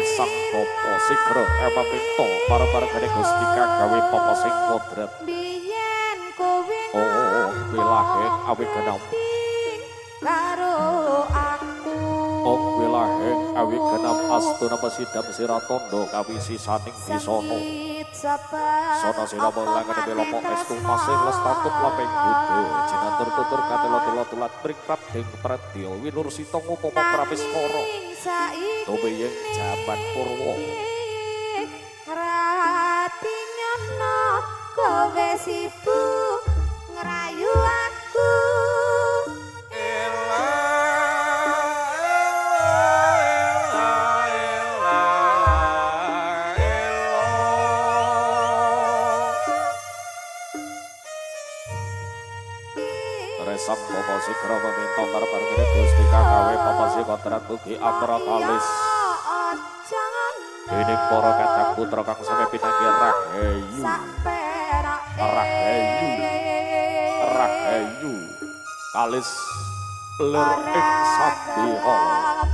Resang Bapa Sigra maminta marang-marangane Gusti kang gawe papa sing kodrat. Biyen kowe Oh, wilaheng awi genam. Karo aku. Oh, wilaheng awi genam astuna pesidam siratondo kawisi saning bisono. Sono sirama langane belopo estu masih lestatut lameng budo jinantur tutur katelo tulat mring prabding pradya winur sita ngupama pramiskara tumiyeng jaman purwa. Rati nyono kowe sibuk ngrayu aku. Resam Bapa Sigra meminta marang-marangane Gusti kang gawe papa sing kodrat mugi amra kalis. Dening para kadang putra kang sami pinanggih rahayu. Rahayu. Rahayu. Kalis lir ing sabihala.